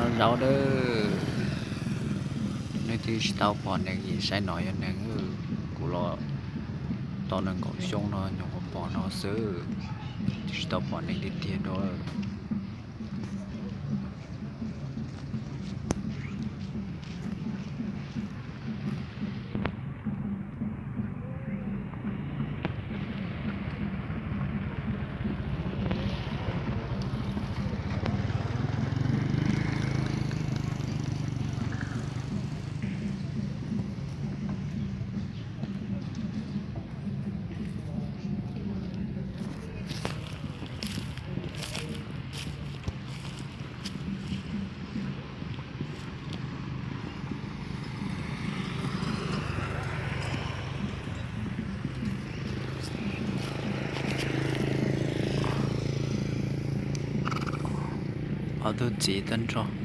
Zaub dawb, nej twb tsis tau pom neeg, saib no yog neeg. Kuv los tau nees nkaum xyoo no nyuam qhuav pom no xwb, twb tsis tau pom neeg tiag tiag dua. Ob tug txiv tag nrho.